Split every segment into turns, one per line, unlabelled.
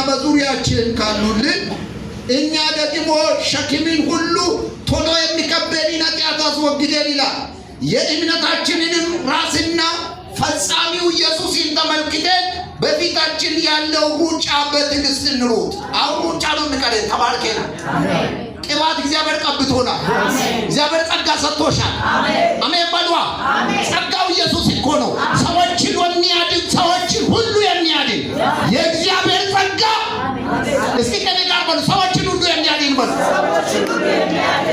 በዙሪያችን ካሉልን እኛ ደግሞ ሸክምን ሁሉ ቶሎ የሚከበንን ኃጢአት አስወግደን ይላል። የእምነታችንንም ራስና ፈጻሚው ኢየሱስን ተመልክተን በፊታችን ያለው ሩጫ በትዕግስት እንሩጥ። አሁን ሩጫ ነው የሚቀረን። ተባርከናል። ቅባት እግዚአብሔር ቀብቶናል። እግዚአብሔር ጸጋ ሰጥቶሻል። አሜን በሏ። ጸጋው ኢየሱስ እኮ ነው። ሰዎችን የሚያድን፣ ሰዎችን ሁሉ የሚያድን የእግዚአብሔር ጸጋ። እስኪ ከኔ ጋር በሉ፣ ሰዎችን ሁሉ የሚያድን በሉ።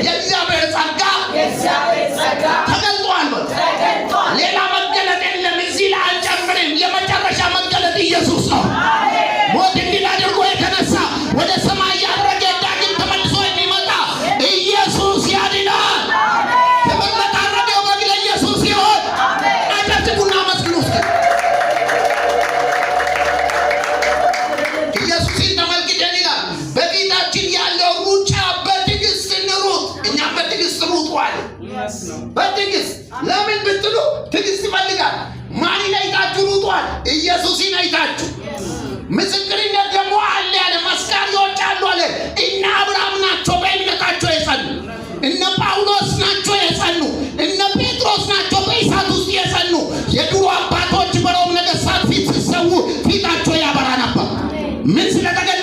የእግዚአብሔር ጸጋ ተገልጧል በሉ። ሌላ መገለጥ የለም። እዚህ ላይ አልጨምርም። የመጨረሻ መገለጥ ኢየሱስ ነው። ሞት እንዲል አድርጎ የተነሳ፣ ወደ ሰማይ ያረገ፣ ዳግም ተመልሶ የሚመጣ ኢየሱስ ያድናል። ክብር ለታረደው በግ ለኢየሱስ ይሁን። አጨብጭቡና አመስግኑ እስኪ። ኢየሱስን ተመልክተን ይላል በፊታችን ያለው ሩጫ በትዕግስት እንሩጥ። እኛም በትዕግስት ሩጡ አለ። በትዕግስት ለምን ብትሉ ትዕግስት ይፈልጋል። ማንን አይታችሁ ሩጡ አለ? ኢየሱስን አይታችሁ። ምስክርነት ደግሞ አለ ያለ መስካሪዎች አሉ አለ። እነ አብርሃም ናቸው በእምነታቸው የጸኑ፣ እነ ጳውሎስ ናቸው የጸኑ፣ እነ ጴጥሮስ ናቸው በእሳት ውስጥ የጸኑ። የድሮ አባቶች በሮም ነገሥታት ፊት ሲሰዉ ፊታቸው ያበራ ነበር። ምን ስለተገለጠ?